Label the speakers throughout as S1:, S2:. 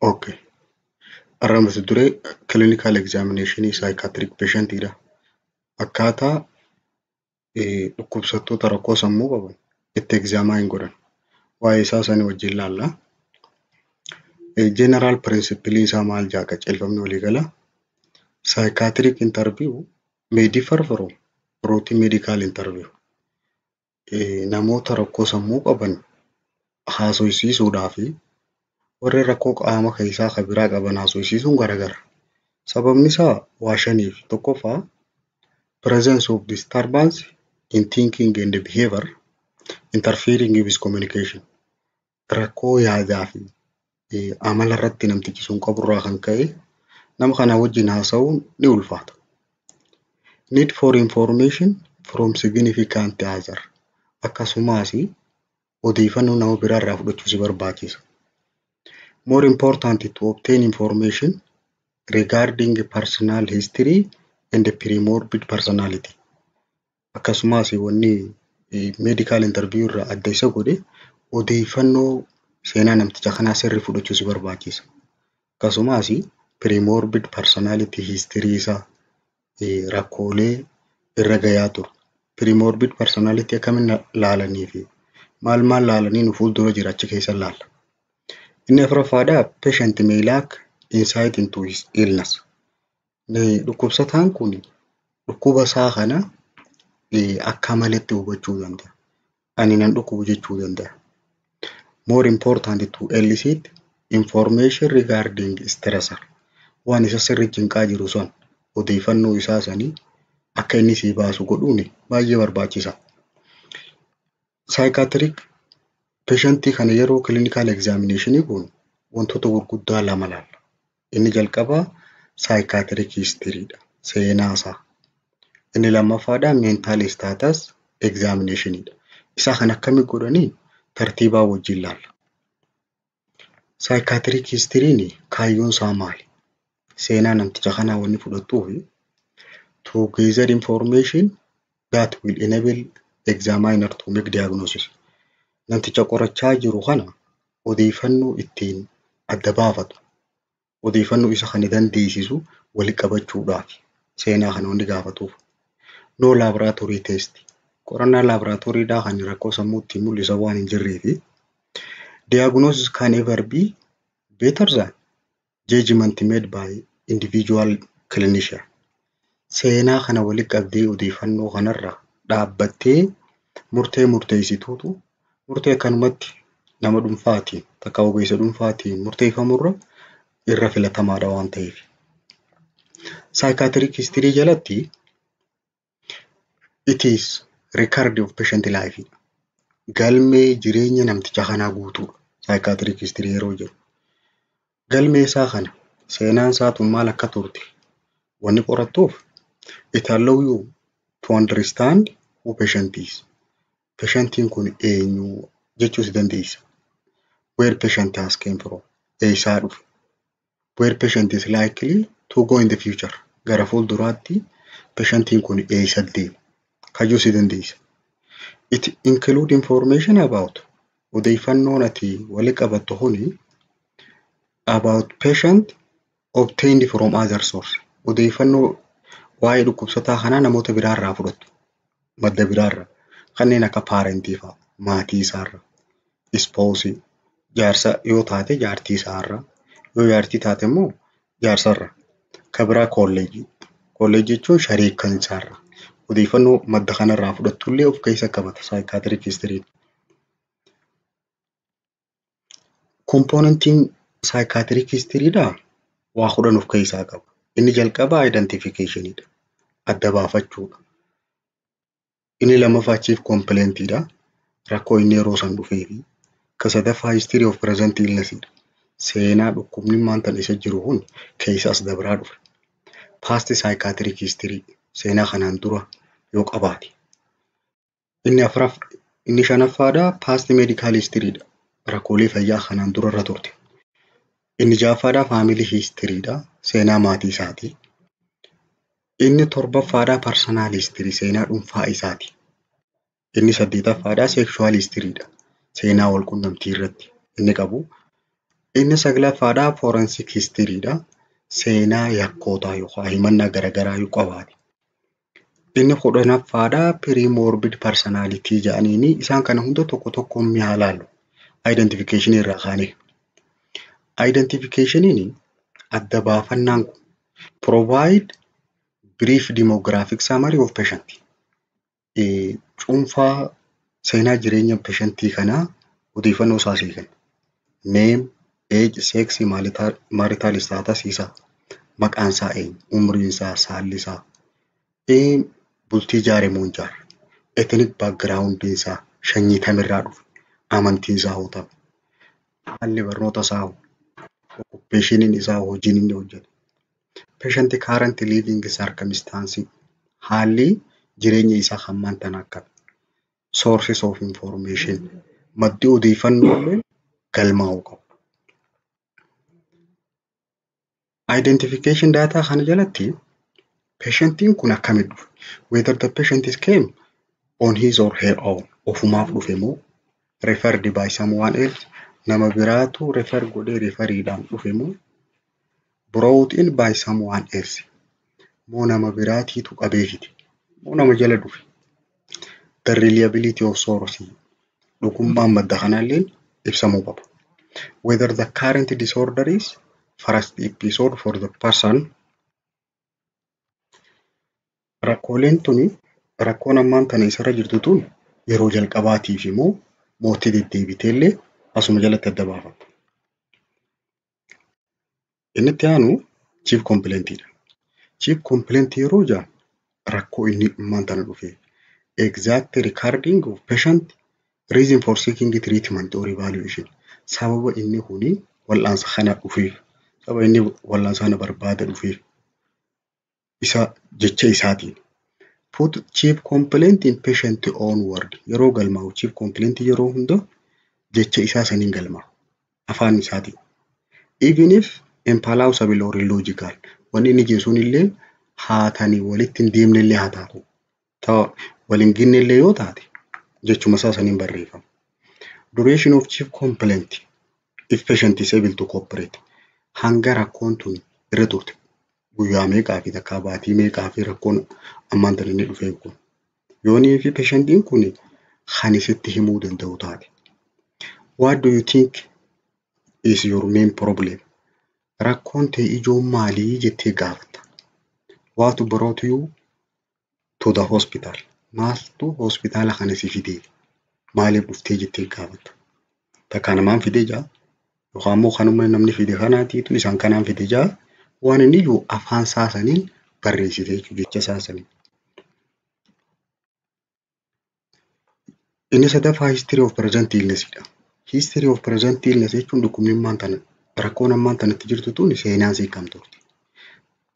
S1: Okay. Har'a mata duree clinical examination psychiatric patientidha. Akkaataa dhukkubsattoota rakkoo sammuu qaban itti examine godhan waa'ee isaa sanii wajjin ilaalla. General principle isaa maal jedha qajeelfamni waliigalaa? Psychiatric interview may differ from routine medical interview. Namoota rakkoo sammuu qaban haasofsiisuudhaa fi warri rakkoo qaama keessaa kan biraa qaban haasofsiisuun garagara. Sababni isaa waa shaniif. Tokkoffaa, presence of disturbance in thinking and behavior interfering with communication. Rakkoo yaadaa fi amala irratti namtichi sun qaburraa kan ka'e nama kana wajjin haasa'uun ni ulfaata. Need for information from significant other. Akkasumas odeeffannoo nama biraarraa fudhachuu si barbaachisa. More important to obtain information regarding personal history and premorbid personality. Akkasumas wanni medical interview irraa adda isa godhe odeeffannoo seenaa namticha kanaa sirrii fudhachuu si barbaachisa. Akkasumas premorbid personality history isaa, rakkoolee irra gayaa ture. Premorbid personality akkamiin laalanii fi maal maal laalanii nu fuuldura jira achi keessa laalla. Inni afuraffaadhaa, patient may lack insight into his illness. Dhukkubsataan kun dhukkuba isaa kana akka maletti hubachuu danda'a. Ani nan dhukkubu jechuu danda'a. More important to elicit information regarding stressor. Waan isa sirri cinqaa jiru sun odeeffannoo isaa sanii akka inni sii baasu godhuun baay'ee barbaachisaa. Psychiatric patientii kana yeroo clinical examination goonu wantoota gurguddaa lama laalla. Inni jalqabaa psychiatric history dha. Seenaa isaa. Inni lammaffaadhaa mental status examination dha. Isa kana akkamitti godhanii tartiibaa wajjin laalla. Psychiatric history kaayyoon isaa maali? Seenaa namticha kanaa wanni fudhattuufi to gather information that will enable examiner to make diagnosis. Namticha qorachaa jiru kana odeeffannoo ittiin adda baafatu, odeeffannoo isa kana dandeessisu walitti qabachuudhaaf seenaa kana wanni gaafatuuf. No laboratory test. Qorannaa laaboraatooriidhaa kan rakkoo sammuu ittiin mul'isan waan hin jirreefi diagnosis can ever be better than judgment made by individual clinician. Seenaa kana walitti qabdee odeeffannoo kanarra dhaabbattee murtee murteessituutu murtee akkanumatti nama dhuunfaatiin takka ogeessa dhuunfaatiin murteeffamurra irra filatamaadha waan ta'eef. Psychiatric history jalatti it is record of patient life. Galmee jireenya namticha kanaa guutuudha. Psychiatric history yeroo jedhu. Galmee isaa kana seenaan isaa tun maal akka turte wanni qorattuuf it allow you to understand who patient is. Patientiin kun eenyu jechuu si dandeessa. Where patient has came from. Eessaa dhufe. Where patient is likely to go in the future. Gara fuulduraatti patientiin kun eessa deema kayyuu si dandeessa. It include information about, odeeffannoon ati walitti qabattu kuni, about patient obtained from other source. Odeeffannoo waa'ee dhukkubsataa kanaa namoota biraarraa fudhattu. Madda biraarraa kanneen akka parentii fa'a, maatii isaarraa, spouseii, jaarsa yoo taate jaartii isaarraa, yoo jaartii taate immoo jaarsarraa, kan biraa colleagueii. Colleagueii jechuun shariikan isaarraa. Odeeffannoo madda kanarraa fudhattullee of keessa qabata psychiatric historyn. Componentiin psychiatric historydhaa waa 10 of keessaa qaba. Inni jalqabaa identificationidha. Adda baafachuudha. Inni lammaffaa chief complaintidha. Rakkoo inni yeroo san dhufeefi. Ka sadaffaa history of present illness dha. Seenaa dhukkubni maanta isa jiru kun keessa as dabraa dhufe. Past psychiatric history, seenaa kanaan dura yoo qabaate. Inni afuraff inni shanaffaadha past medical history dha. Rakkoolee fayyaa kanaan dura irra turte. Inni ja'affaadha family history dha. Seenaa maatii isaati. Inni torbaffaadha personal history, seenaa dhuunfaa isaati. Inni saddeetaffaadha sexual history dha. Seenaa wal qunnamtii irratti inni qabu. Inni saglaffaadhaa forensic historyidha. Seenaa yakkootaa yookaan himannaa garaagaraa yoo qabaate. Inni 10ffaadhaa premorbid personality jedhaniini isaan kana hunda tokko tokkoon ni haa ilaallu. Identification irraa kaanee. Identificationin adda baafannaan kun provide brief demographic summary of patient. Cuunfaa seenaa jireenya patientii kanaa odeeffannoo isaa sii kenna. Name, age, sex, marital status isaa, maqaan isaa eenyu, umriin isaa, saalli isaa, bultii ijaare moo hin ijaarre, ethnic background isaa, sanyii kamirraa dhufe, amantiin isaa hoo tam, haalli barnoota isaa hoo, occupationiin isaa hojiin inni hojjetu, patient current living circumstance, haalli jireenya isaa hammaan tana akkami, sources of information, maddi odeeffannoo illee galmaa'uu qabu. Identification data kana jalatti patientiin kun akkamitti dhufe? Whether the patient is came on his or her own, ofumaaf dhufe moo referred by someone else, nama biraatu refer godhee referiidhaan dhufe moo brought in by someone else, moo nama biraatiitu qabee fide moo nama jala dhufe. The reliability of source, dhugummaan madda kanaallee ibsamuu qaba. Whether the current disorder is first episode for the person. Rakkooleen tuni rakkoon ammaan tana isarra jirtu tun yeroo jalqabaatiif immoo mootii deddeebitee illee asuma jalatti adda baafata. Inni itti aanu chief complaintidha. Chief complaint yeroo jedhan rakkoo inni ammaan tana dhufe exact recording of patient reason for seeking treatment or evaluation, sababa inni kuni wal'aansa kana dhufeef, sababa inni wal'aansa kana barbaada dhufeef isa jecha isaatiin. Put chief complaint in patient own word, yeroo galmaa'u chief complaint yeroo hunda jecha isaa saniin galmaa'a afaan isaatiin. Even if implausible or illogical, wanni inni jedhu sunillee haatanii walitti hin deemne illee haa taatu. Wal hin ginne illee yoo taate jechuma isaa saniin barreeffama. Duration of chief complaint if patient is able to cooperate. Hanga rakkoon tun irra turte guyyaa meeqaa fi takkaa baatii meeqaa fi rakkoon ammaan tana inni dhufee kun. Yoonii fi patientiin kun kan isitti himuu danda'u taate. What do you think is your main problem? Rakkoon ta'e ijoon maalii jettee gaafatta. What brought you to the hospital? Maaltu hospitaala kana si fidee? Maaliif dhuftee jettee gaafatta. Takkaa namaan fidee jaa yookaan immoo kanuma namni fide kanaatiitu isaan kanaan fide jaa waan inni jiru afaan isaa saniin barreessite jechuudha jecha isaa saniin. Inni sadaffaa history of present illness dha. History of present illness jechuun dhukkubni ammaan tana rakkoon ammaan tanatti jirtu tun seenaan isii kam turte.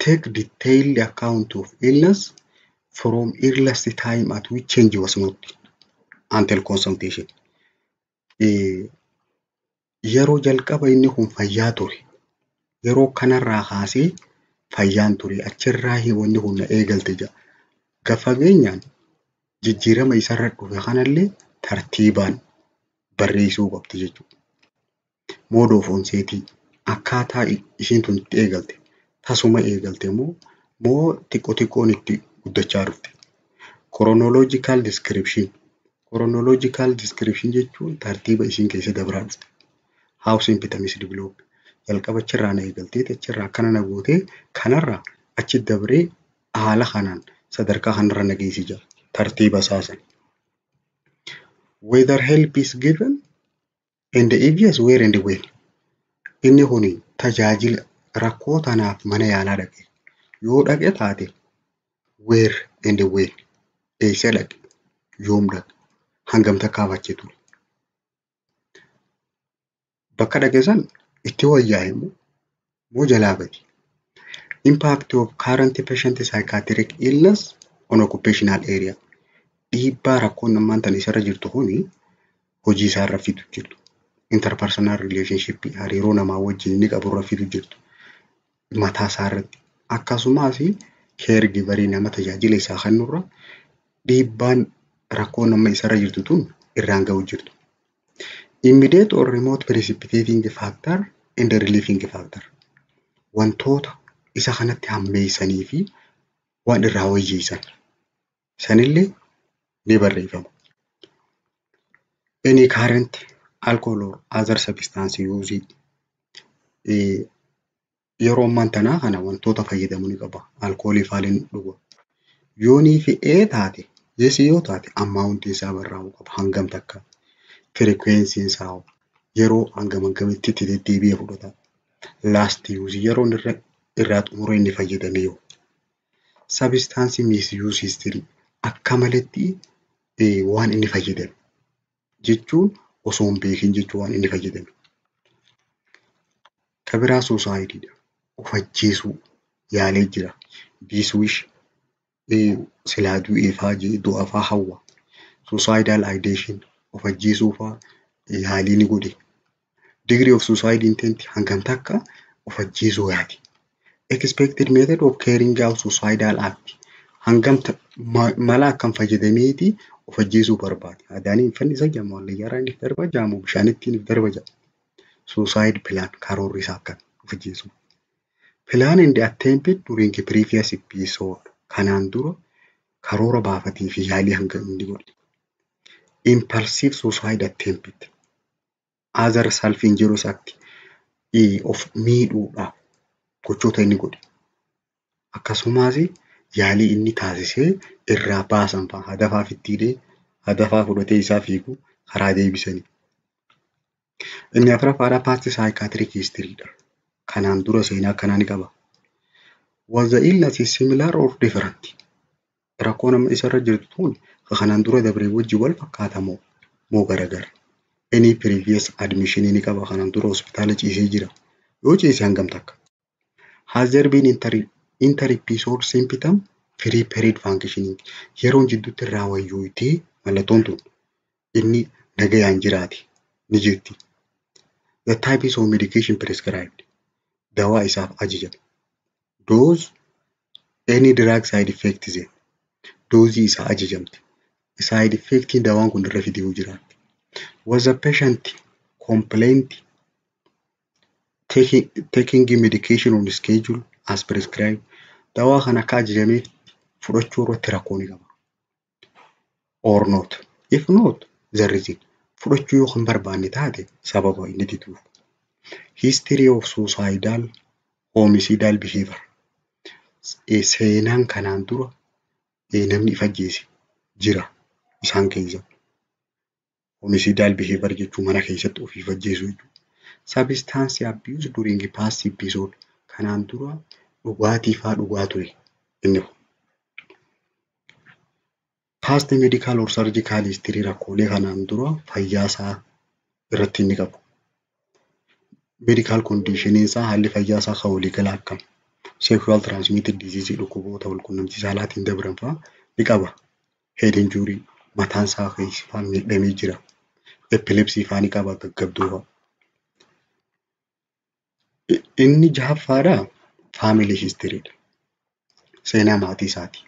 S1: Take detailed account of illness from earliest time at which change was noted until consultation. Yeroo jalqaba inni kun fayyaa ture. Yeroo kanarraa kaasee fayyaan ture achirraa wanni kun na eegalte jedha. Gad fageenyaan jijjiirama isarra dhufe kanallee tartiibaan barreessuu qabdi jechuudha. Mode of onset, akkaataa ishiin tun itti eegalte, tasuma eegalte moo moo xiqqoo xiqqoon itti guddachaa dhufte. Chronological description. Chronological description jechuun tartiiba ishiin keessa dabraa dhufte. How symptoms develop. Jalqaba achirraa na eegaltee achirraa akkana na gootee kanarraa achi dabree haala kanaan sadarkaa kanarra na geessi jira. Tartiiba isaa sana. Whether help is given and if yes, where and when. Inni kun tajaajila rakkoo tanaaf mana yaalaa dhaqe. Yoo dhaqe taate where and when, eessa dhaqe, yoom dhaqe, hangam takkaaf achi ture. Bakka dhaqe san itti wayyaa'e moo moo jalaa bade. Impact of current patient psychiatric illness on occupational area. Dhiibbaa rakkoon ammaan tana isarra jirtu kuni hojii isaarra fidu jirtu. Interpersonal relationship, hariiroo namaa wajjin inni qaburra fidu jirtu. Mataa isaarratti akkasumas caregiverii nama tajaajila isaa kennurra dhiibbaan rakkoon amma isarra jirtu tun irraan ga'u jirtu. Immediate or remote precipitating factor and relieving factor. Wantoota isa kanatti hammeessanii fi waan irraa wayyeessan sanillee ni barreeffama. Any current alcohol or other substance use, yeroo ammaan tanaa kana wantoota fayyadamu ni qaba. Alkoolii faalin dhuga. Yoonii fi ee taate, yes yoo taate, amountiin isaa barraa'uu qaba. Hangam takka? Frequencyn isaa yeroo hangam hangamitti itti deddeebi'ee fudhata? Last use, yeroo inni irraa xumura inni fayyadame yoo. Substance misuse history, akka maletti waan inni fayyadame jechuun osoo hin beekin jechuu waan inni fayyadame. Ka biraa suicideiidha. Of ajjeesuu yaalee jira. Death wish, silaa du'ee faa du'a faa hawwa. Suicidal ideation, of ajjeesuu faa yaalii ni godhe. Degree of suicide intent, hangam takka of ajjeesuu yaade. Expected method of carrying out suicidal act, hangam mala akkam fayyadameeti of ajjeesuu barbaade. Adaanii fannisa jedhamu, hallayyaarraan if darba jedhamu, bishaanittiin if darba jedha. Suicide plan, karoorri isaa akkami of ajjeesuu? Plan and attempted during previous episode, kanaan dura karoora baafatee fi yaalii hanga inni godhe. Impulsive suicide attempt, other self injurious act, of miidhuudhaaf gochoota inni godhe. Akkasumas yaalii inni taasisee irraa baasan fa'a, hadafaa fittiilee hadafaa fudhatee isaa fiigu karaa deebisanii. Inni afuraffaadhaa past psychiatric history dha. Kanaan dura seenaa akkanaa ni qaba. Was the illness is similar or different? Rakkoon amma isarra jirtu tun kanaan dura dabree wajjin wal fakkaata moo garagara? Any previous admission ni qaba, kanaan dura hospitaala ciisee jira. Yoo ciise hangam takka? Has there been inter episode symptom free period functioning? Yeroon jidduutti irraa wayyooyitee mallattoon tun inni nagayaan jiraate ni jirti. The types of medication prescribed, dawaa isaaf ajajame. Dose, any drug side effects, doozii isaa ajajamte. Side effectiin dawaan kun irra fidee yoo jiraatte. Was the patient complaint taking medication on schedule as prescribed? Dawaa kana akka ajajameef fudhachuu irratti rakkoo ni qaba. Or not? If not, the reason. Fudhachuu yoo kan barbaanne taate sababa inni diduuf. History of suicidal homicidal behavior. Seenaan kanaan dura namni if ajjeese jira isaan keessa. Homicidal behavior jechuun mana keessatti ofiif ajjeesuu jechuudha. Substance abuse during past episode, kanaan dura dhugaatii faa dhugaa ture inni kun. Past medical or surgical history, rakkoolee kanaan dura fayyaa isaa irratti inni qabu. Medical condition isaa, haalli fayyaa isaa kan waliigalaa akkam? Sexual transmitted disease, dhukkuboota walqunnamtii saalaatiin dabran fa'aa ni qaba. Head injury, mataan isaa keessi fa'aa miidhamee jira. Epilepsy fa'aa ni qaba, gaggabduu fa'aa. Inni jahaffaadhaa family history dha. Seenaa maatii isaati.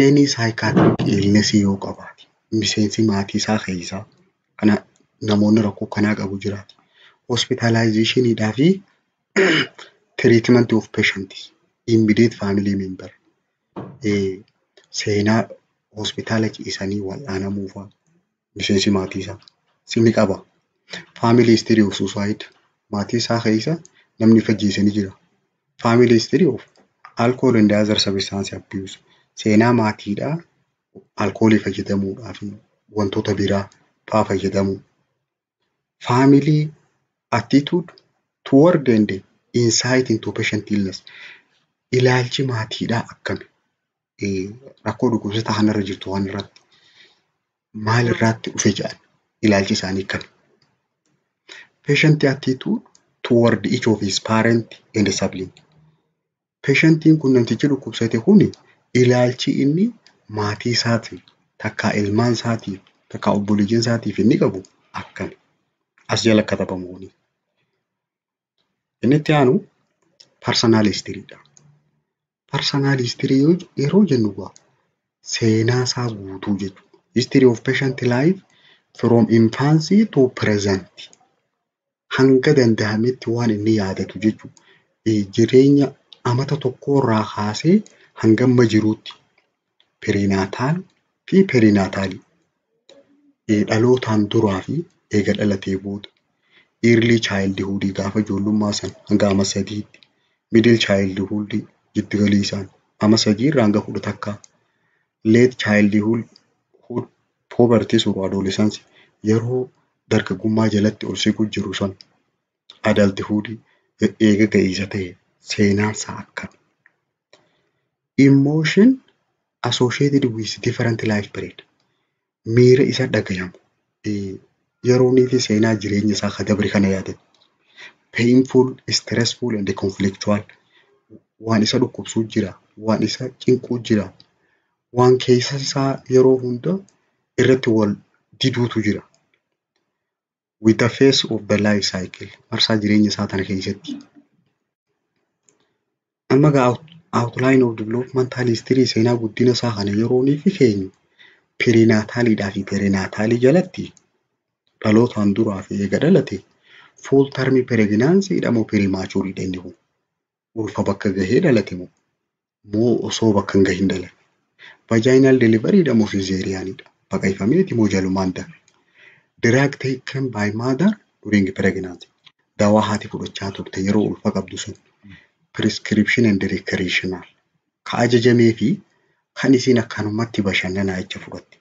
S1: Any psychiatric illness yoo qabaate, miseensi maatii isaa keessaa kana namoonni rakkoo kanaa qabu jiraate. Hospitalizationidhaa fi treatment of patients, immediate family member, seenaa hospitaala ciisanii wal'aanamuu fa'aa miseensi maatii isaa ni qaba. Family history of suicide, maatii isaa keessa namni of ajjeese ni jira. Family history of alcohol and other substance abuse, seenaa maatiidhaa alkoolii fayyadamuudhaa fi wantoota biraa fa'aa fayyadamuu. Family attitude toward and insight into patient illness, ilaalchi maatiidhaa akkami? Rakkoo dhukkubsataa kanarra jirtu waan irratti maal irraatti dhufe jedhan, ilaalchi isaanii akkami? Patient attitude toward each of his parent and sibling. Patientiin kun, namtichi dhukkubsate kun, ilaalchi inni maatii isaatiif takkaa ilmaan isaatiif takkaa obboleeyyan isaatiif inni qabu akkami? As jala katabamu kuni. Inni itti aanu personal history dha. Personal history yeroo jennu egaa seenaa isaa guutuu jechuudha. History of patient life from infancy to present. Hanga danda'ametti waan inni yaadatu jechuudha. Jireenya amata tokkorraa kaasee hanga amma jiruutti prenatal fi perinatalii, dhalootaan duraa fi eega dhalatee booda, early childhood gaafa ijoollummaa sana hanga ama 3tti, middle childhood giddu galeessaan ama 3 irraa hanga 11, late childhood, puberty or adolescence yeroo dargaggummaa jalatti ol siqu jiru san, adulthood eega ga'eessa ta'e seenaansaa akkami? Emotion associated with different life period, miira isa dhagayamu yeroonii fi seenaa jireenya isaa ka dabre kana yaadatu. Painful, stressful and conflictual, waan isa dhukkubsuu jira, waan isa cinquu jira, waan keessa isaa yeroo hunda irratti wal diduutu jira. With the phase of the life cycle, marsaa jireenya isaa tana keessatti. Amma egaa outline of developmental history, seenaa guddina isaa kana yeroonii fi keenyu prenataliidhaa fi perinatalii jalatti, dhalootaan duraa fi eega dhalate, full term pregnancy dha moo prematureidha inni kun? Ulfa bakka gahee dhalate moo osoo bakka hin gahin dhalate? Vaginal delivery dha moo cesareanidha? Baqaqfameeti moo jalumaan dafe? Drug taken by mother during pregnancy. Dawaa haati fudhachaa turte yeroo ulfa qabdu sun. Prescription and recreational. Ka ajajamee fi kan isiin akkanumatti bashannanaa jecha fudhatte.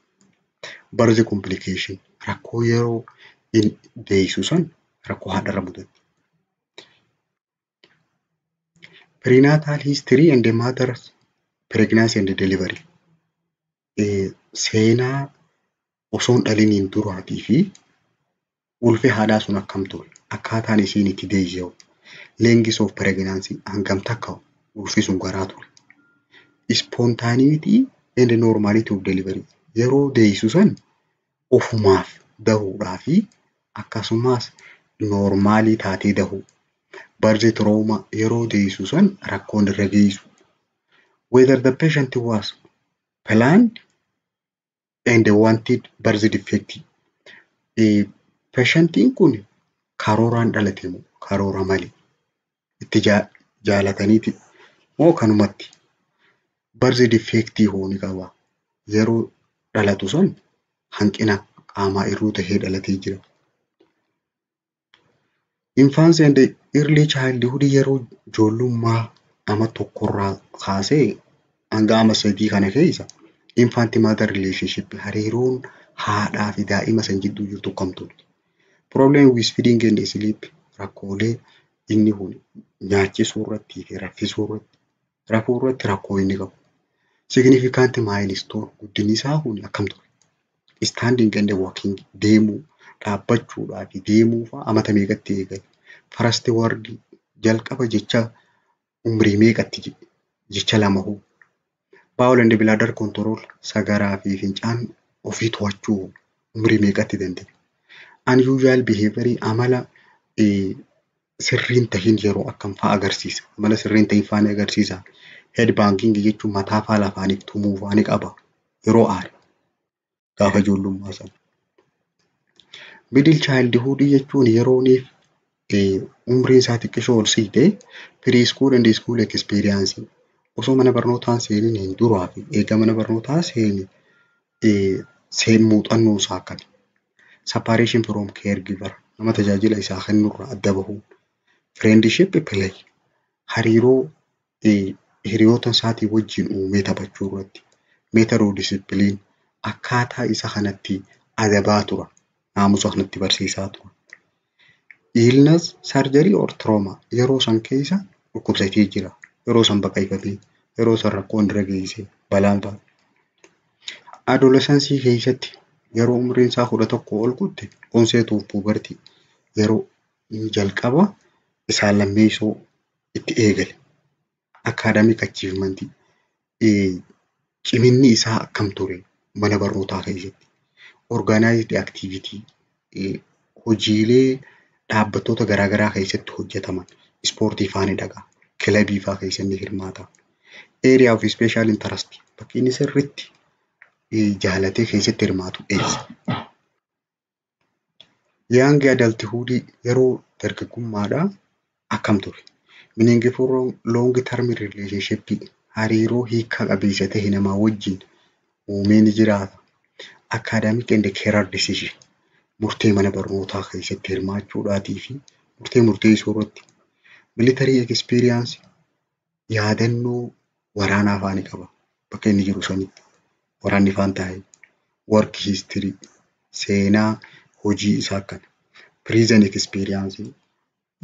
S1: Birth complication, rakkoo yeroo deessu san rakkoo haadharra mudate. Prenatal history and the mother's pregnancy and delivery. Seenaa osoo hin dhaliniin duraatii fi ulfi haadhaa sun akkam ture? Akkaataan isiin itti deesse hoo? Length of pregnancy, hangam takka ulfi sun garaa ture? Spontaneity and normality of delivery. Yeroo deessu san ofumaaf dahuudhaa fi akkasumas normalii taatee dahuu. Birth trauma, yeroo deessu san rakkoon irra geessu. Whether the patient was planned and wanted birth defect. Patientiin kun karooraan dhalate moo karoora malee? Itti jaalataniiti moo kanumatti? Birth defect hoo ni qabaa? Yeroo dhalatu sun hanqina qaamaa irruu tahee dhalatee jira. Infancy and early childhood, yeroo ijoollummaa ama tokkorraa kaasee hanga ama 3 kana keessa, infant mother relationship, hariiroon haadhaa fi daa'ima san jidduu jirtu akkam turte? Problem with feeding and sleep, rakkoolee inni kun nyaachisuu irrattii fi raffisuu irratti, rafuu irratti rakkoo inni qabu. Significant milestone, guddinni isaa kun akkam ture? Standing and walking, deemuu, dhaabbachuudhaa fi deemuu fa'aa amata meeqatti eegale? First word, jalqaba jecha umrii meeqatti jecha lama hoo? Bowel and bladder control, sagaraa fi fincaan ofii to'achuu umrii meeqatti danda'e? Unusual behavior, amala sirriin tahin yeroo akkam fa'aa agarsiisa? Amala sirriin tahin fa'aa ni agarsiisa. Head banging jechuun mataa fa'aa lafaaniif tumuu fa'aa ni qaba yeroo aare gaafa ijoollummaa sana. Middle childhood jechuun yerooniif umriin isaa xiqqishoo ol siqte, pre-school and school experience, osoo mana barnootaa hin seeniin duraa fi eega mana barnootaa seene seen muuxannoo isaa akkami? Separation from caregiver, nama tajaajila isaa kennurraa adda bahuu. Friendship play, hariiroo hiriyoota isaatii wajjin uumee taphachuu irratti. Method of discipline, akkaataa isa kanatti adabaa tura. Naamusa kanatti barsiisaa tura. Illness, surgery or trauma, yeroo san keessa dhukkubsatee jira. Yeroo san baqaqfatee, yeroo san rakkoon irra geesse balaan fa'a. Adolescence keessatti yeroo umriin isaa 11 ol gutte, onset of puberty, yeroo inni jalqaba isaan lammeessoo itti eegale. Academic achievement, ciminni isaa akkam ture mana barnootaa keessatti? Organized activity, hojiilee dhaabbattoota garaagaraa keessatti hojjetaman, ispoortii fa'aa ni dhaqa. Kilabii fa'aa keessa ni hirmaata. Area of special interest, bakki inni sirriitti jaalatee keessatti hirmaatu eessa? Young adulthood, yeroo dargaggummaadhaa akkam ture? Meaningful long term relationship, hariiroo hiika qabeessa ta'e namaa wajjin uumee ni jiraata. Academic and career decision, murtee mana barnootaa keessatti hirmaachuudhaatii fi murtee murteessuu irratti. Military experience, yaadannoo waraanaa fa'aa ni qaba. Bakka inni jiru sanitti waraanni faan taa'e. Work history, seenaa hojii isaa akkana. Prison experience,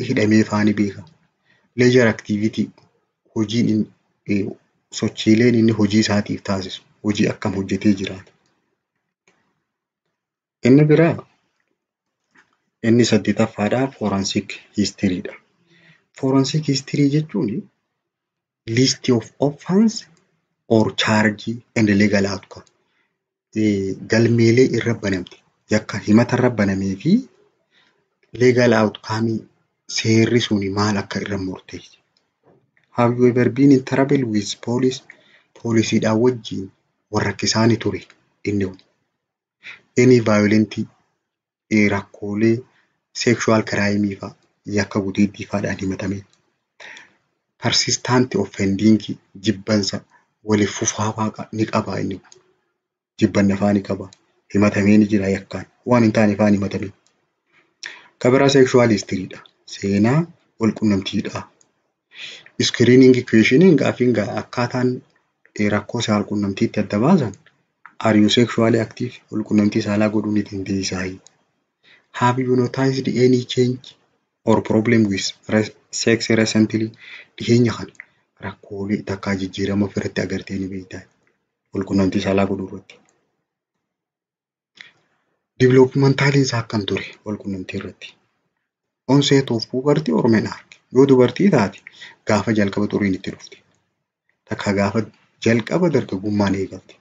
S1: hidhamee fa'aa ni beeka. Leisure activity, hojiin inni, sochiileen inni hojii isaatiif taasisu, hojii akkam hojjetee jiraata. Inni biraa, inni saddeetaffaadhaa, forensic history dha. Forensic history jechuun list of offense or charge and legal outcome. Galmeelee irra banamte, yakka himata irra banamee fi legal outcome, seerri suni maal akka irra murteesse. Have you ever been in trouble with police? Poolisiidhaan wajjin wal rakkisaani ture inni kun. Any violent, rakkoolee sexual crime fa'a, yakka gudeeddii fa'aadhaan himatame. Persistent offending, jibbansa waliif fufaa fa'aa ni qaba inni kun. Jibbanna fa'aa ni qaba. Himatamee ni jira yakkaan. Waan hin taane fa'aan himatame. Kan biraa sexual history dha. Seenaa wal qunnamtiidha. Screening question, gaaffiin akkaataan rakkoo saal qunnamtiitti adda baasan: Are you sexually active? Wal qunnamtii saalaa godhuu ni dandeessaa? Have you noticed any change or problem with sex recently? Dhiheenya kana rakkoolee takkaa jijjiirama ofirratti agartee ni beektaa? Wal qunnamtii saalaa godhuu irratti. Developmentaliin isaa akkam ture wal qunnamtii irratti? Onset of puberty or menarche. Yoo dubartii taate, gaafa jalqaba xuriin itti dhufte. Takka gaafa jalqaba dargaggummaan eegalte.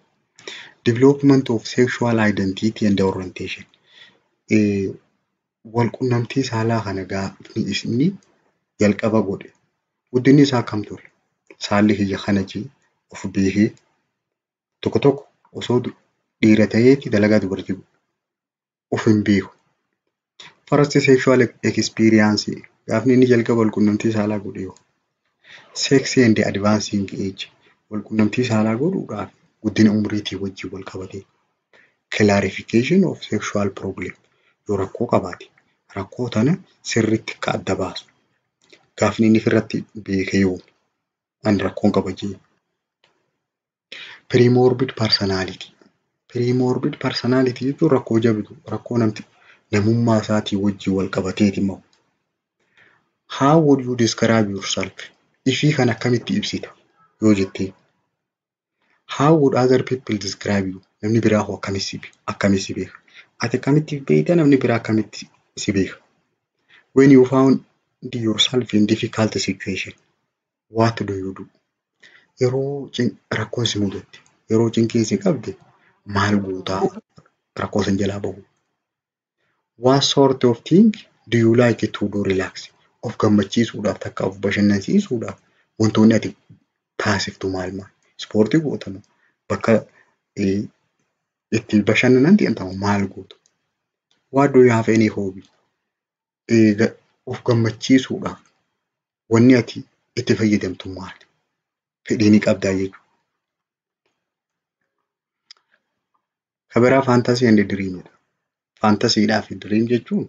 S1: Development of sexual identity and orientation. Wal qunnamtii saalaa kana gaafni inni jalqaba godhe. Guddinni isaa akkam ture? Saalli kiyya kana jee of beekee, tokko tokko osoo dhiira ta'eeti dalagaa dubartii of hin beeku. First sexual experience, gaafni inni jalqaba wal qunnamtii saalaa godhe yoo. Sex and advancing age, wal qunnamtii saalaa godhuudhaaf guddina umriitii wajjin wal qabatee. Clarification of sexual problem, yoo rakkoo qabaate, rakkoo tana sirriitti akka adda baasu. Gaafni inni ofirratti beekee yoo ani rakkoon qaba jee. Premorbid personality. Premorbid personality jechuun rakkoo jabdu, rakkoo namti namummaa isaatii wajjin wal qabateeti immoo. How would you describe yourself? Ifii kan akkamitti ibsita yoo jettee. How would other people describe you? Namni biraa hoo akkamitti si beeka? Ati akkamitti beekta, namni biraa akkamitti si beeka? When you found yourself in difficult situation, what do you do? Yeroo rakkoon si mudatte, yeroo cinqiin si qabde maal gootaa rakkoo san jalaa bahu? What sort of thing do you like to do relax? Of gammachiisuudhaaf takka of bashannansiisuudhaaf wantoonni ati taasiftu maal maal? Ispoortii goota moo, bakka itti bashannanan deemta moo, maal goota? What do you have any hobby? Of gammachiisuudhaaf wanni ati itti fayyadamtu maali? Fedhii ni qabdaa jechuudha. Kan biraa fantasy and dreamidha. Fantasydhaa fi dream jechuun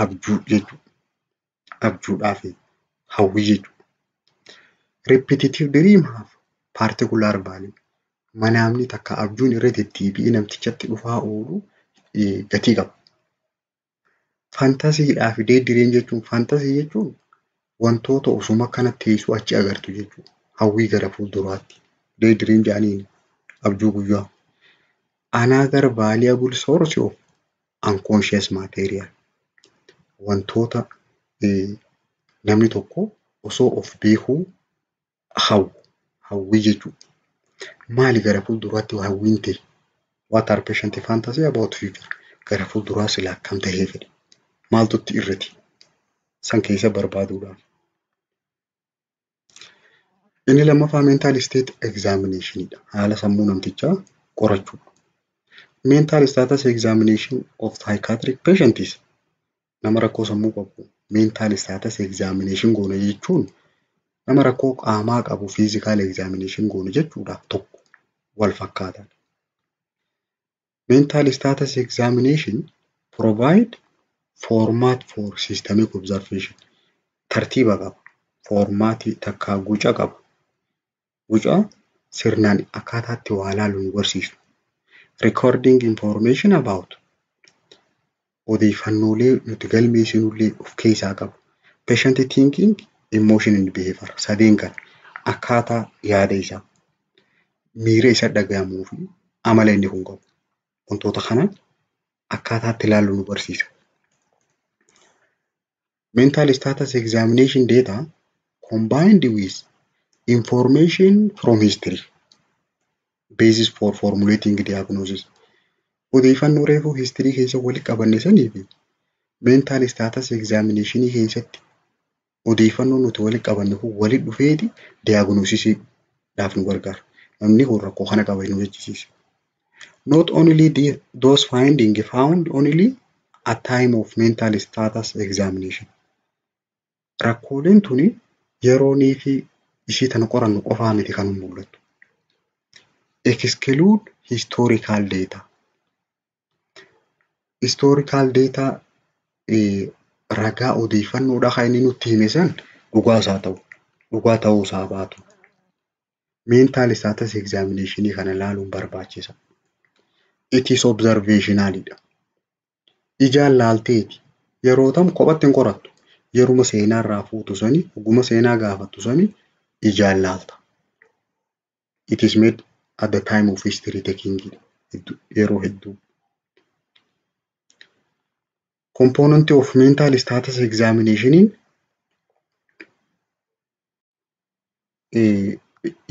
S1: abjuu jechuudha. Abjuudhaa fi hawwii jechuudha. Repetitive dream have particular value. Manaamni takka abjuun irra deddeebi'ee namtichatti dhufaa oolu gatii qaba. Fantasydhaa fi daydream jechuun, fantasy jechuun wantoota osuma akkana teessuu achi agartu jechuudha. Hawwii gara fuulduraatti. Daydream jedhaniin abjuu guyyaa. Another valuable source of unconscious material. Wantoota namni tokko osoo of beekuu hawwu, hawwii jechuudha. Maali gara fuulduraatti hawwiin ta'e? What are patient fantasy about future? Gara fuulduraa sila akkam tahee fedha? Maaltu itti irrati? San keessa barbaaduudhaaf. Inni lammaffaa mental state examination dha. Haala sammuu namtichaa qorachuudha. Mental status examination of psychiatric patients, nama rakkoo sammuu qabu mental status examination goona jechuun nama rakkoo qaamaa qabu physical examination goona jechuudha, tokko wal fakkaataadha. Mental status examination provide format for systemic observation. Tartiiba qaba. Foormaatii takkaa guca qaba. Guca sirnaan akkaataatti waa ilaalu nu barsiisu. Recording information about, odeeffannoolee nuti galmeessinullee of keessaa qaba. Patient thinking, emotion and behavior, sadeen kana akkaataa yaada isaa, miira isa dhaga'amuu fi amala inni kun qabu. Wantoota kana akkaataatti ilaallu nu barsiisa. Mental status examination data combined with information from history, basis for formulating diagnosis. Odeeffannoo reefuu history keessa walitti qabanne sanii fi mental status examination keessatti odeeffannoo nuti walitti qabanne kun walitti dhufeeti diagnosisiidhaaf nu gargaara. Namni kun rakkoo kana qaba nu jechisiisa. Not only those finding found only at time of mental status examination. Rakkooleen tuni yeroonii fi ishii tana qorannu qofaa miti kan mul'attu. Exclude historical data. Historical data, ragaa odeeffannoodha kan inni nutti hime san dhugaas haa ta'u, dhugaa ta'uu isaa baatu. Mental status examination kana ilaaluun barbaachisa. It is observationalidha. Ijaan laalteeti. Yeroo tam kophatti hin qorattu. Yeruma seenaa irraa fuutu sani, oguma seenaa gaafattu sani ijaan laalta. It is made at the time of history taking yeroo hedduu. Component of mental status examination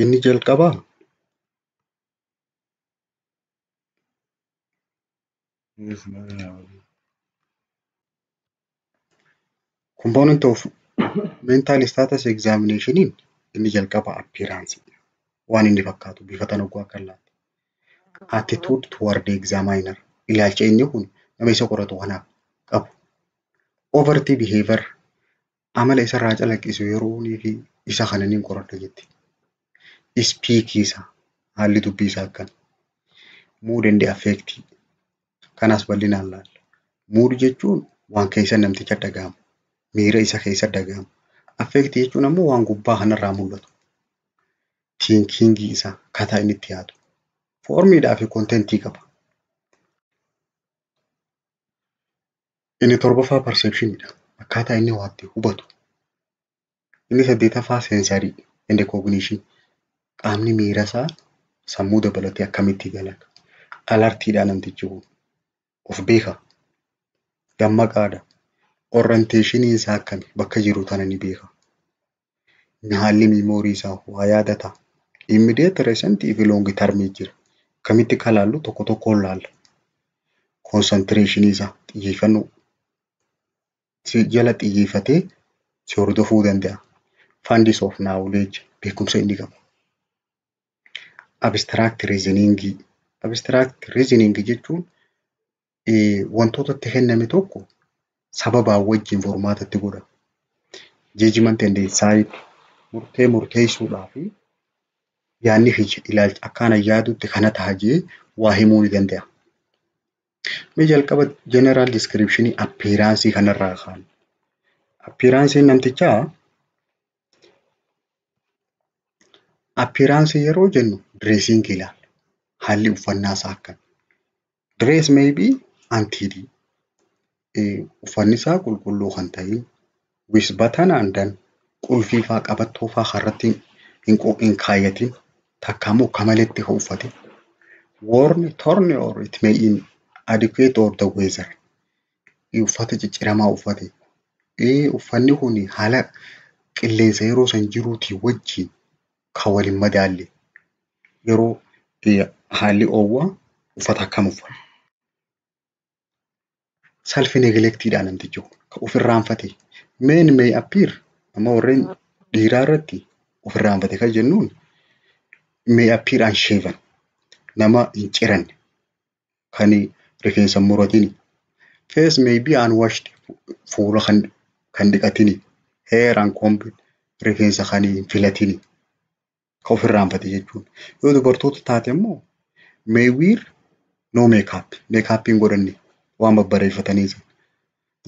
S1: inni jalqabaa component of mental status examination inni jalqaba appearance, waan inni fakkaatu bifa tan oguu akka laatu. Attitude toward the examiner, ilaalcha inni kun nama isa qoratu kanaaf qabu. Overt behavior, amala isarraa calaqqisu yeroo fi isa kana ni qoradha jetti. Speech isaa, haalli dubbii isaa akkana. Mood and affect, kanas bal'inaan laalla. Mood jechuun waan keessa namticha dhaga'amu, miira isa keessa dhaga'amu. Affect jechuun ammoo waan gubbaa kanarraa mul'atu. Thinking isaa, akkaataa inni itti yaadu. Foormiidhaa fi contentii qaba. Inni torbaffaa perceptionidha. Akkaataa inni waa itti hubatu. Inni saddeetaffaa sensory and cognition. Qaamni miira isaa sammuu dabalatee akkamitti dalaga. Alertiidha namtichi kun. Of beeka. Dammaqaadha. Orientationiin isaa akkami? Bakka jiru tana ni beeka. Haalli memory isaa waa yaadata. Immediate, recent fi long term jira. Akkamitti akka laallu tokko tokkoon laalla. Concentration isaa, xiyyeeffannoo si jala xiyyeeffatee si hordofuu danda'a. Funds of knowledge, beekumsa inni qabu. Abstract reasoning. Abstract reasoning jechuun wantoota itti kenname tokko sababaa wajjin furmaata itti godha. Judgment and insight, murtee murteessuudhaa fi yaadni ilaalcha akkaan yaadutti kana ta'a jee waa himuu ni danda'a. Mee jalqaba general description appearance kanarraa kaana. Appearance namtichaa, appearance yeroo jennu dressing ilaalla. Haalli uffannaa isaa akkami? Dress may be untidy. Uffanni isaa qulqulluu kan ta'in, with button undone, qulfii faa qabattoo faa irratti hin kaayyatin, takka immoo akka maletti kan uffate. Worn, torn or it may inadequate or the weather. Uffata cicciramaa uffate. Uffanni kun haala qilleensa yeroo san jiruutii wajjin kan wal hin madaalle, yeroo haalli oowwaa uffata akkam uffata. Self neglectidha namtichi kun, kan of irraanfate. Men may appear, amma warreen dhiiraa irratti of irraanfate kan jennuun, may appear unshaven, nama hin ciranne. Kan rifeensa hin muratini. Face may be unwashed, fuula kan dhiqatini. Hair uncombed, rifeensa kan hin filatini. Kan ofirraanfate jechuudha. Yoo dubartoota taate immoo may wear no makeup. Makeup hin godhanne, waan babbareeffatanii.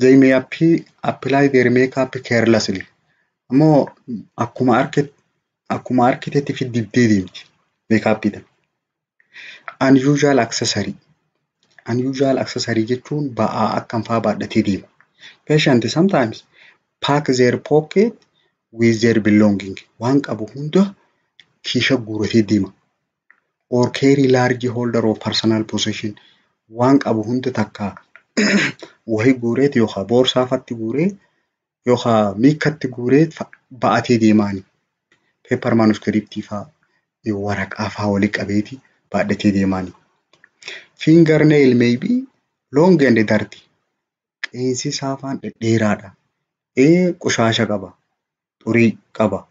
S1: They may apply their makeup carelessly. Ammoo akkuma harkitetti fi dibdee deemti makeup tana. Unusual accessory. Unusual accessory jechuun ba'aa akkam fa'aa baadhatee deema. Patient sometimes pack their pocket with their belonging. Waan qabu hunda kiisha guuratee deema. Or carry large holder of personal possession. Waan qabu hunda takka wahii guureet yookaan boorsaa fatti guuree yookaan miikkatti guuree ba'atee deemaani. Paper, manuscriptii fa'aa, waraqaa fa'aa walii qabeeti baadhatee deemaani. Fingernail may be long and dirty. Qeensi isaa afaan dhedheeraadha. Qushaasha qaba. Xurii qaba.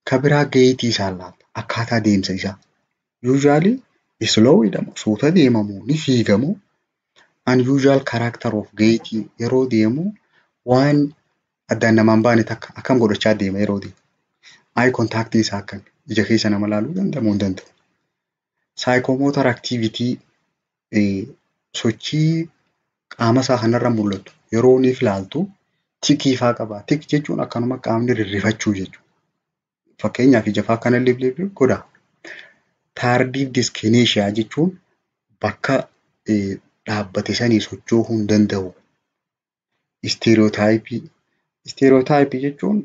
S1: Ka biraa gaitii isaa ilaalla. Akkaataa deemsa isaa. Usually slow jedhamu, suuta deemamu, ni fiigamu. Unusual character of gait, yeroo deemu waan addaan namaan baane takka akkam godhachaa deema yeroo deemu. Eye contact isaa akkami? Ija keessa nama ilaaluu danda'a moo hin danda'u? Psychomotor activity, sochii qaama isaa kanarra mul'atu yeroo inni ilaaltu ticii fa'aa qaba. Tic jechuun akkanuma qaamni rirrifachuu jechuudha. Fakkeenyaaf ija fa'aa akkana lif lif godha. Tardive dyskinesia jechuun bakka dhaabbate sanii socho'uu hin danda'u. Stereotype. Stereotype jechuun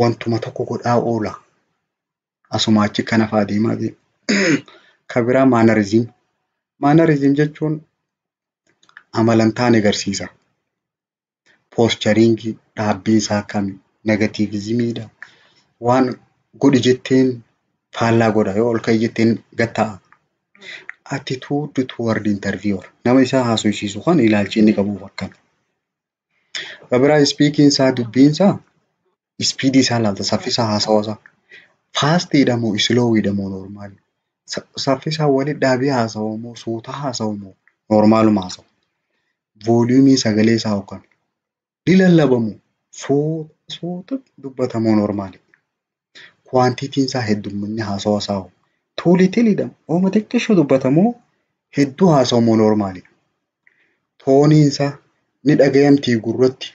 S1: wantuma tokko godhaa oola. Asuma achi kana fa'aa deemaa deema. Kan biraa mannerism. Mannerism jechuun amala hin taane agarsiisa. Posturingii, dhaabbiin isaa akkami? Negativismiidha. Waan godhi jetteen faallaa godha. Yoo ol ka'i jetteen gad taa'a. Attitude toward interviewer. Nama isaa haasofsiisu kan ilaalchi inni qabuuf akkami? Kan biraa speaking isaa, dubbiin isaa, speedii isaa ilaalta, saffisa haasawaa isaa. Fastiidha moo slowiidha moo normalii? Saffisaan walitti dhaabee haasawa moo suuta haasawa moo normaluma haasawa? Volumeii sagalee isaa akkami? Ni lallaba moo suuta dubbata moo normalii? Quantityn isaa, heddumminni haasawa isaa hoo? Too littleiidha moo xiqqeeshoo dubbata moo hedduu haasawa moo normalii? Toneiin isaa ni dhagayamtii gurratti,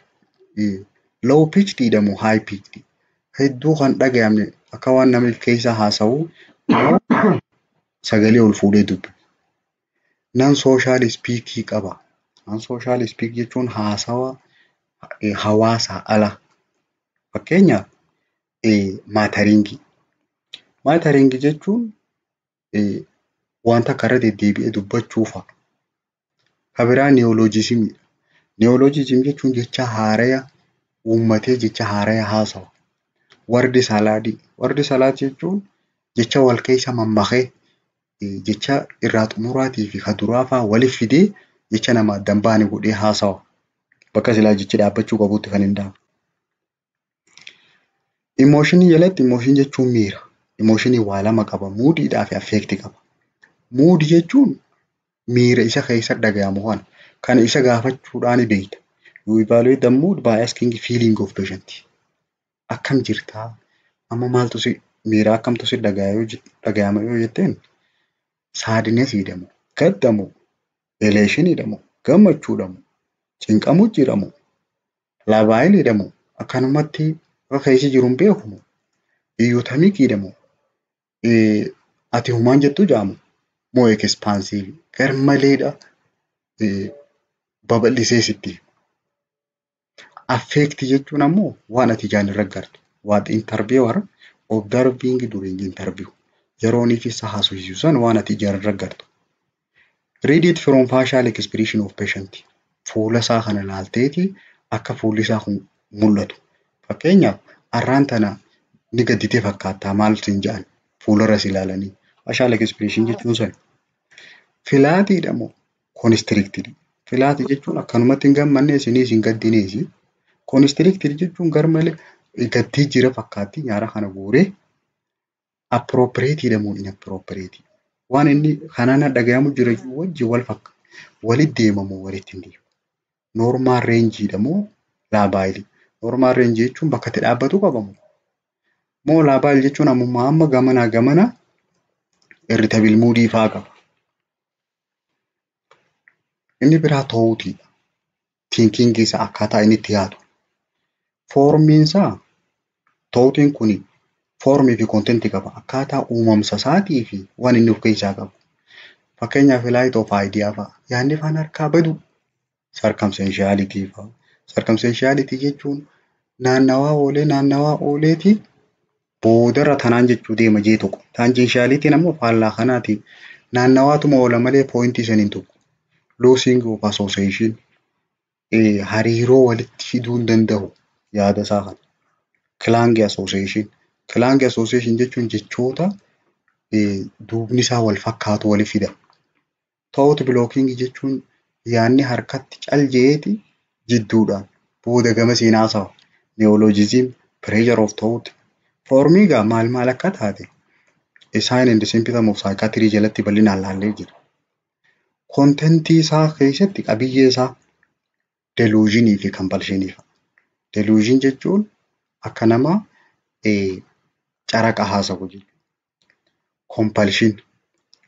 S1: low pitchediidha moo high pitchedii? Hedduu kan dhagayamne akka waan namni keessa haasa'uu sagalee ol fuudhee dubbata. Non social speakii qaba. Non social speak jechuun haasawa hawaasaa ala. Fakkeenyaaf mutteringii. Mutteringii jechuun waan takka irra deddeebi'ee dubbachuu fa'a. Kan biraa neologismiidha. Neologism jechuun jecha haaraya uummatee jecha haaraya haasawa. Word saladii. Word salad jechuun jecha wal keessa mammakee jecha irraa xumuraatii fi kan duraa fa'aa walitti fidee jecha nama adda hin baane godhee haasawa. Bakka silaa jechi dhaabbachuu qabutti kan hin dhaabne. Emotionii jalatti, emotion jechuun miira. Emotionii waa lama qaba. Moodiidhaa fi affectii qaba. Moodii jechuun miira isa keessa dhagahamu kana kan isa gaafachuudhaan beekta. You evaluate the mood by asking feeling of patient. Akkam jirtaa? Amma maaltu si miira akkamtu si dhagahama yoo jetteen, sadness jedhamu, gaddamu, elation jedhamu, gammachuudhamu, cinqamuu jedhamu, labile jedhamu, akkanumatti akka keessa jiru hin beeku, euthymic jedhamu, ati humaan jettu jedhamu moo expansive garmaleedha babal'isee sitti. Affectii jechuun ammoo waan ati ijaan irra agartu. What interviewer observing during interview. Yeroo inni isa haasofsiisu sana waan ati ijaan irra agartu. Read it from facial expression of patient. Fuula isaa kana ilaalteeti akka fuulli isaa kun mul'atu. Fakkeenyaaf arraan tana ni gadditee fakkaattaa maal siin jedhan fuularra si ilaalanii. Facial expression jechuun sana. Flatiidha moo constricted? Flatii jechuun akkanumatti hin gammanne isinis hin gaddineesi. Constricted jechuun garmalee gaddee jira fakkaatti nyaara kana guuree. Appropriate moo inappropriate? Waan inni kanaan dhagayamu jira wajjin wal fakka. Walitti deema moo walitti hin deemu? Normal rangeiidha moo labile? Normal range jechuun bakka itti dhaabbatu qaba moo? Moo labile jechuun ammumaa amma gamanaa gamana irritable moodii fa'aa qaba. Inni biraa thoughtiidha. Thinkingii isaa, akkaataa inni itti yaadu. Formiin isaa, thoughtiin kun formii fi contentii qaba. Akkaataa uumamsa isaatii fi waan inni of keessaa qabu. Fakkeenyaaf, flight of idea fa'a. Yaadni faana harkaa badu. Circumstantiality fa'a. Circumstantiality jechuun naannawaa oolee naannawaa ooleeti boodarra tanaan jechuu deema jee tokko. Tangentialityn ammoo faallaa kanaati. Naannawaatuma oola malee pointii san hin tuqu. Losing of association, hariiroo walitti fiduu hin danda'u yaada isaa kana. Clang association. Clang association jechuun jechoota duubni isaa wal fakkaatu walitti fida. Thought blocking jechuun yaadni harkatti cal je'eeti jidduudhaan booda gama seenaa haasawa. Neologism, pressure of thought. Formii egaa maal maal akka taate sign and symptom of psychiatry jalatti bal'inaan laallee jira. Contentii isaa keessatti, qabiyyee isaa, delusionii fi compulsionii fa'a. Delusion jechuun akka nama caraqa haasawu jechuudha. Compulsion.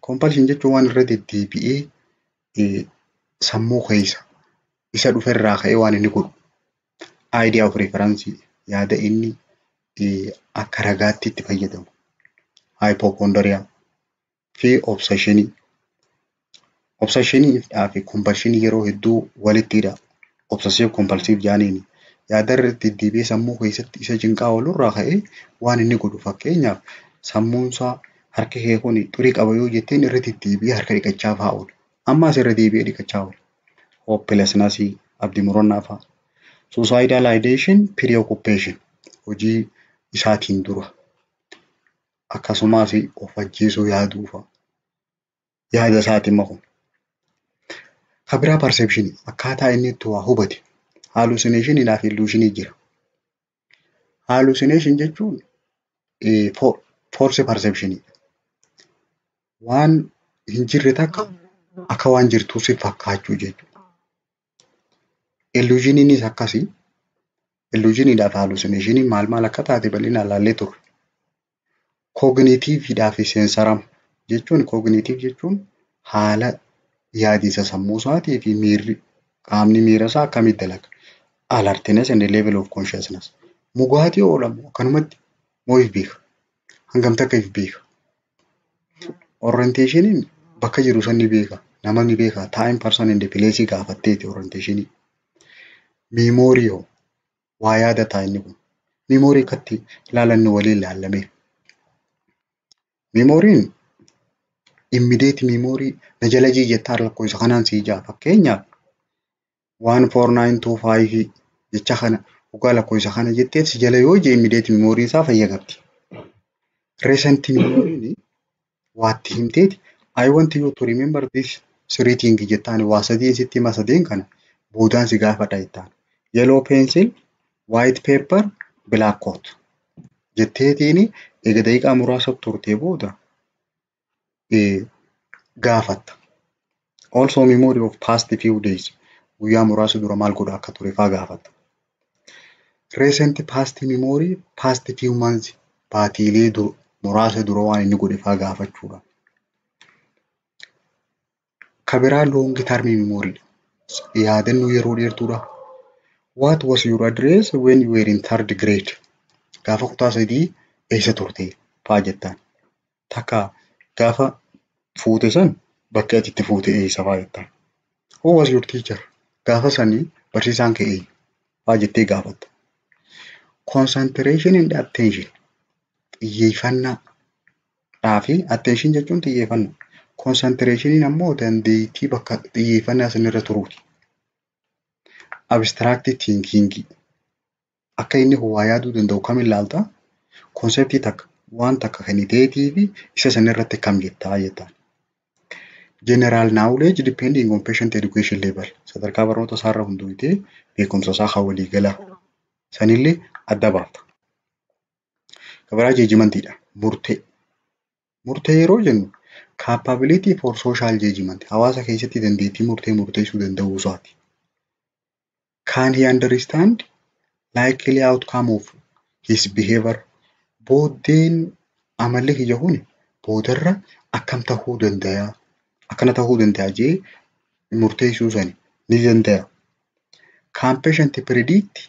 S1: Compulsion jechuun waan irra deddeebi'ee sammuu keessa isa dhuferraa ka'ee waan inni godhu. Idea of reference, yaada inni akka ragaatti itti fayyadamu. Hypochondria fi obsessionii. Obsessionii fi compulsionii yeroo hedduu walitti hidha. Obsessive compulsive jaaniini. Yaada irra deddeebi'ee sammuu keessatti isa cinqaa oolurraa ka'ee waan inni godhu, fakkeenyaaf, sammuunsaa harki kee kun xurii qaba yoo jetteen irra deddeebi'ee harka dhiqachaa fa'aa oola. Ammas irra deebi'ee dhiqachaa oola. Hopelessness, abdii murannaa fa'a. Suicidal ideation, preoccupation hojii isaatiin dura. Akkasumas of ajjeesuu yaaduu fa'a. Yaada isaatiin maku. Kan biraa perception, akkaataa inni itti waa hubate. Hallucination fi illusionii jira. Hallucination jechuun false perception. Waan hin jirre takka akka waan jirtuu si fakkaachuu jechuudha. Illusioniinis akkasii. Illusioniidhaa fi hallucinationiin maal maal akka taate bal'inaan laallee turre. Cognitiveiidhaa fi sensory jechuun, cognitive jechuun haala yaadiinsa sammuu isaatii fi miirri qaamni miira isaa akkamitti dalaga. Alertness and level of consciousness. Mugaatii oolamu akkanumatti moo if beeka? Hangam takka if beeka? Orientationiin bakka jiru san ni beeka. Nama ni beeka. Time, person and place gaafatteeti orientationii. Memory hoo, waa yaadataa inni kun? Memory akkatti ilaalannu waliin ilaallamee. Memoryn immediate memory na jala jii jettaa lakkoofsa kanaan sii jaa, fakkeenyaaf 14925 jecha kana dhugaa lakkoofsa kana jettee si jala yoo jee immediate memory isaa fayya qabdi. Recent memoryn waatti himteeti, "I want you to remember this three thing" jettaan, waa sadii sitti hima, sadeen kana boodaan si gaafadha jettaan. Yellow pencil, white paper, black coat jetteetiin eega daqiiqaa muraasa turtee booda gaafatta. Also memory of past few days, guyyaa muraasa dura maal godha akka ture faa gaafatta. Recent past memory, past few months, baatiilee muraasa dura waan inni godhe faa gaafachuudha. Ka biraa long term memory, yaadannoo yeroo dheertuudha. What was your address when you were in third grade? Gaafa kutaa sadii eessa turte faa jettaan. Takka gaafa fuute san bakki ati itti fuute eessa faa jettaan. Who was your teacher? Gaafa sanii barsiisaan kee eenyu faa jettee gaafatta. Concentration and attention, xiyyeeffannaa fi attention jechuun xiyyeeffannaa. Concentrationiin ammoo dandeettii bakka xiyyeeffannaa sanirra turuuti. Abstract thinking, akka inni waa yaaduu danda'u kam ilaalta? Conceptii takka, waan takka kenniteetii fi isa sanirratti kam jettaa jettaan. General knowledge depending on patient education level, sadarkaa barnoota isaarra hundooftee beekumsa isaa kan waliigalaa sanillee adda baafta. Kan biraa judgmentiidha. Murtee. Murtee yeroo jennu Capability for social judgment, hawaasa keessatti dandeettii murtee murteessuu danda'uu isaati. Can he understand likely outcome of his behavior? Booddeen amalli kiyya kun boodarra akkam tahuu danda'a? Akkana tahuu danda'a jee murteessuu sani ni danda'a. Can patient predict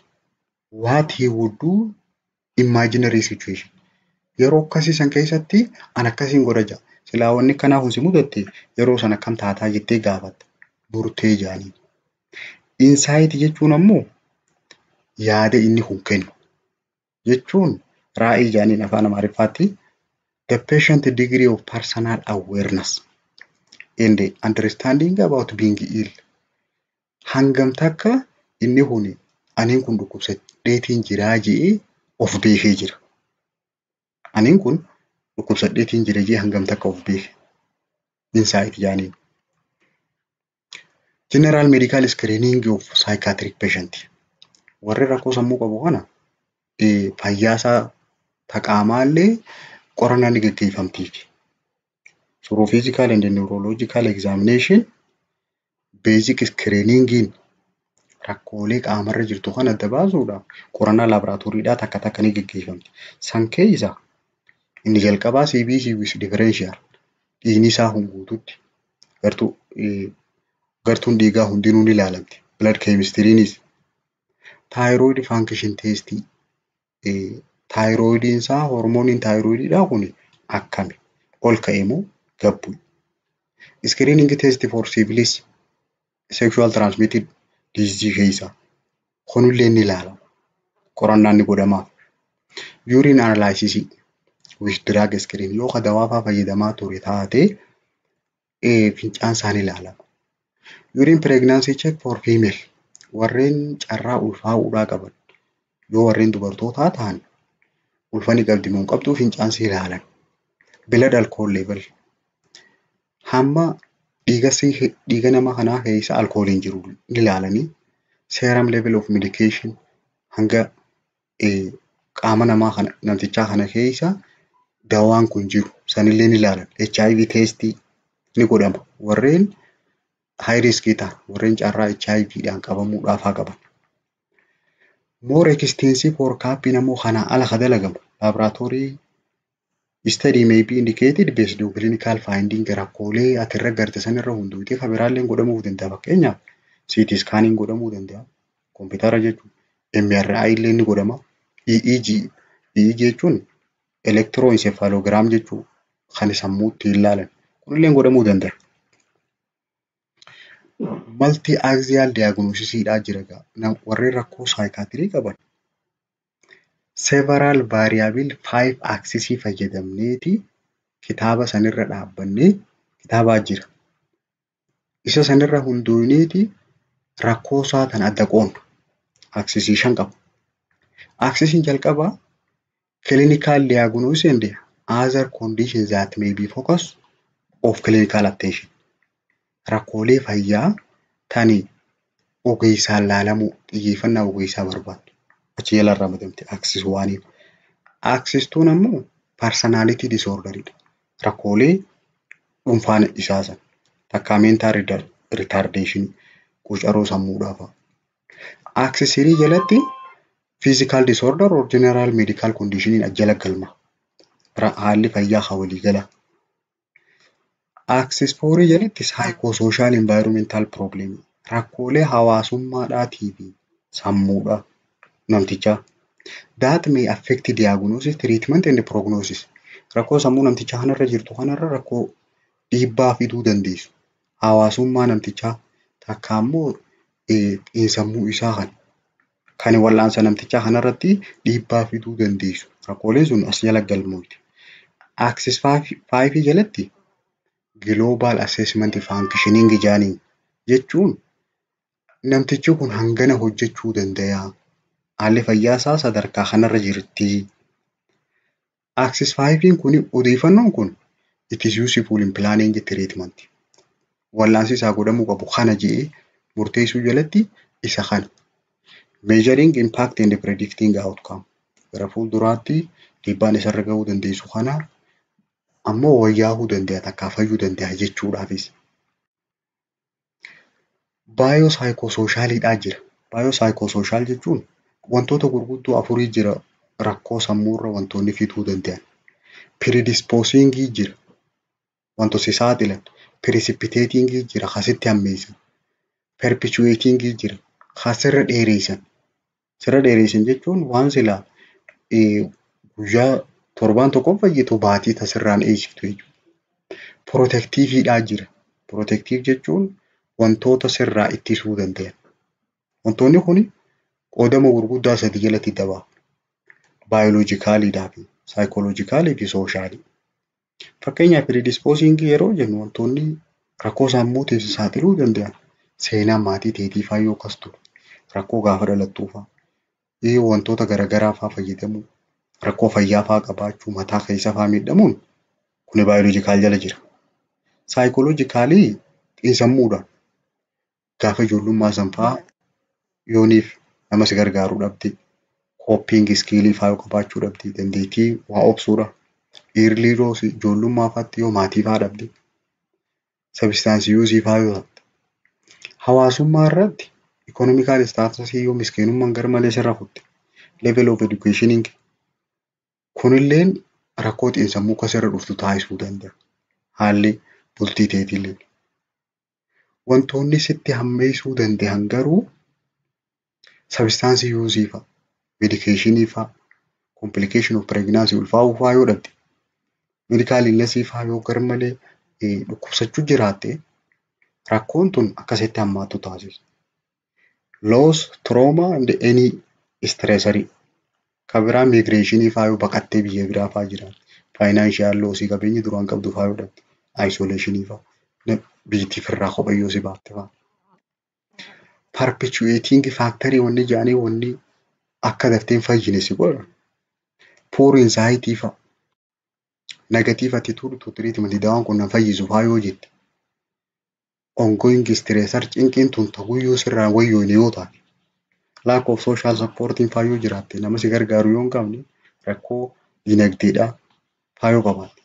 S1: what he would do imaginary situation? Yeroo akkasii san keessatti an akkasiin godha jedha. Silaa wanni akkanaa kun si mudatte yeroo sana akkam taataa jettee gaafatta. Murtee jedhanii. Insight jechuun ammoo yaada inni kun kennu jechuun raa'ii jedhaniin afaan Amaariffaatti, the patient degree of personal awareness and understanding about being ill. Hangam takka inni kun aniin kun dhukkubsadheetiin jiraa jedhee of beekee jira. Aniin kun dhukkubsadheetiin jira jedhee hangam takka of beeke. Insight jedhaniin. General medical screening of psychiatric patient. Warri rakkoo sammuu qabu kana fayyaasaa ta qaamaallee qorannaan ni gaggeeffamtiif. Through physical and neurological examination, basic screeningiin rakkoolee qaamarra jirtu kana adda baasuudhaaf qorannaa laaboraatooriidhaa takka takka ni gaggeeffamti. San keessa inni jalqabaa CBC with differential, dhiigni isaa kun guututti gartuu gartuun dhiigaa hundinuu ni ilaalamti. Blood chemistrynis, thyroid function test, thyroidiin isaa, hormooniin thyroidiidhaa kun akkami, ol ka'e moo gad bu'e? Screening test for syphilis, sexual transmitted disease keessa kunillee ni ilaalama. Qorannaan ni godhamaaf. Urine analysis with drug screen, yoo ka dawaa fa'aa fayyadamaa ture taate fincaan isaa ni ilaalama. Urine pregnancy check for female, warreen carraa ulfaa'uudhaa qaban, yoo warreen dubartootaa ta'an ulfa ni qabdi moo hin qabdu fincaan si ilaalan. Blood alcohol level, hamma dhiiga dhiiga nama kanaa keessa alkooliin jiru ni ilaalanii. Serum level of medication, hanga qaama namaa kana namtichaa kana keessa dawaan kun jiru sanillee ni ilaalan. HIV testii ni godhama. Warreen high risk ta'an, warreen carraa HIV dhaan qabamuudhaaf haa qaban. More extensive workup ammoo kanaa ala ka dalagamu laboratory study may be indicated based on clinical finding. Rakkoolee ati irra garte sanirra hundoofte kan biraallee godhamuu danda'a. Fakkeenyaaf, CT scanning godhamuu danda'a. Kompiitara jechuun MRI illee ni godhama. EEG, EEG jechuun electroencephalogram jechuun kan sammuu ittiin ilaalan kunillee godhamuu danda'a. Multi axial diagnosis dhaa jira egaa warreen rakkoo psychiatry qaban several variable five axis fayyadamneeti kitaaba sanirra dhaabbannee kitaabaa jira. Isa sanirra hundoofneeti rakkoo isaa tan adda qoodnu. Axisii shan qaba. Axisiin jalqabaa clinical diagnosis and other conditions that may be focus of clinical attention. Rakkoolee fayyaa tani ogeessaan laalamuu, xiyyeeffannaa ogeessaa barbaaddu. Achi jala ramadamti axis oneiin. Axis twon ammoo personality disorderidha. Rakkoolee dhuunfaan isaa sana. Takkaa mental retardation, quucaroo sammuudhaa fa'a. Axis three jalatti physical disorder or general medical condition jala galma. Haalli fayyaa haa waliigala. Axis fourii jalatti psychosocial environmental problem, rakkoolee hawaasummaadhaatii fi sammuudha namtichaa. That may affect diagnosis, treatment and prognosis. Rakkoo sammuu namtichaa kanarra jirtu kanarra rakkoo dhiibbaa fiduu dandeessu. Hawaasummaa namtichaa takka ammoo xiinsammuu isaa kana kan wal'aansa namtichaa kanarratti dhiibbaa fiduu dandeessu. Rakkooleen sun as jala galmooti. Axis five jalatti global assessment functioning jaaniin jechuun namtichi kun hangana hojjechuu danda'a. Haalli fayyaa isaa sadarkaa kanarra jirti. Axis fiveiin kun, odeeffannoon kun, it is useful in planning treatment. Wal'aansi isaa godhamuu qabu kana jedhee murteessuu jalatti isa kana. Measuring impact and predicting outcome. Gara fuulduraatti dhiibbaan isarra gahuu dandeessu kana Ammoo wayyaa'uu danda'a takkaa fayyuu danda'a jechuudhaafis. Biopsychosocialidhaa jira. Biopsychosocial jechuun wantoota gurguddoo afurii jira rakkoo sammuurra wantoonni fiduu danda'an. Predisposingii jira. Wantoota si saaxilan. Precipitatingii jira kasitti hammeessan. Perpetuatingii jira kasirra dheeressan. Sirra dheeressan jechuun waan silaa guyyaa torbaan tokkoon fayyitu baatii tasirraan eegsiftu jechuudha. Protectiveiidhaa jira. Protective jechuun wantoota sirraa ittisuu danda'an. Wantoonni kun qoodama gurguddaa sadi jalatti dabaa. Biologicaliidhaa fi psychologicalii fi socialii. Fakkeenyaaf predisposingii yeroo jennu wantoonni rakkoo sammuutiif si saaxiluu danda'an seenaa maatii teetii faa yoo akkas ture, rakkoo gaafa dhalattuu faa, wantoota garaagaraa faa fayyadamuu, rakkoo fayyaa faa qabaachuu, mataa keessa faa miidhamuun kuni biological jala jira. Psychologicalii xiinsammuudha. Gaafa ijoollummaa san faa yooniif nama si gargaaru dhabde, coping skillii faa yoo qabaachuu dhabde, dandeettii waa obsuudha. Early loss ijoollummaa faatti yoo maatii faa dhabde, substance use faa yoo taate. Hawaasummaa irratti economical status yoo miskiinummaan garmalee sirra kutte, level of education kunilleen rakkoo xiinsammuu akka sirra dhuftu taasisuu danda'a. Haalli bultii teetiillee. Wantoonni sitti hammeessuu danda'an garuu substance use fa'a, medication fa'a, complication of pregnancy ulfaa'uu fa'aa yoo dhabde, medical illness fa'aa yoo garmalee dhukkubsachuu jiraatte rakkoon tun akkasitti hammaattu taasisa. Loss, trauma and any stressor. Kan biraa migration fa'aa yoo baqattee biyya biraa fa'aa jiraatte, financial loss qabeenya duraan qabdu fa'aa yoo dhabde, isolation fa'aa biyyattii firraa kophee yoo si baatte fa'aa. Perpetuating factor wanni jedhanii wanni akka daftee hin fayyine si godhan poor insight fa'a. Negative attitude to treatment dawaan kun na fayyisu fa'aa yoo jette. Ongoing stressor cinqiin tun ta'uyyuu sirraa wayyoone yoo taate. Lack of social supporting fa'aa yoo jiraatte, nama si gargaaru yoo hin qabne, rakkoo dinagdeedhaa fa'aa yoo qabaatte.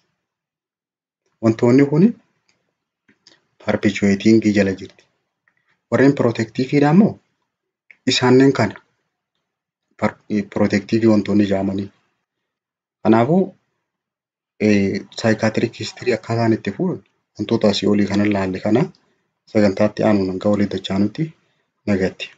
S1: Wantoonni kun perpetuating jala jirti. Warreen protectiveiidha immoo isaanneen kana protectiveii wantoonni jedhamanii. Kanaafuu psychiatric history akkaataan itti fuudhan wantoota asii olii kana ilaalle kana sagantaatti aanuun hanga walitti dachaanutti nagatti.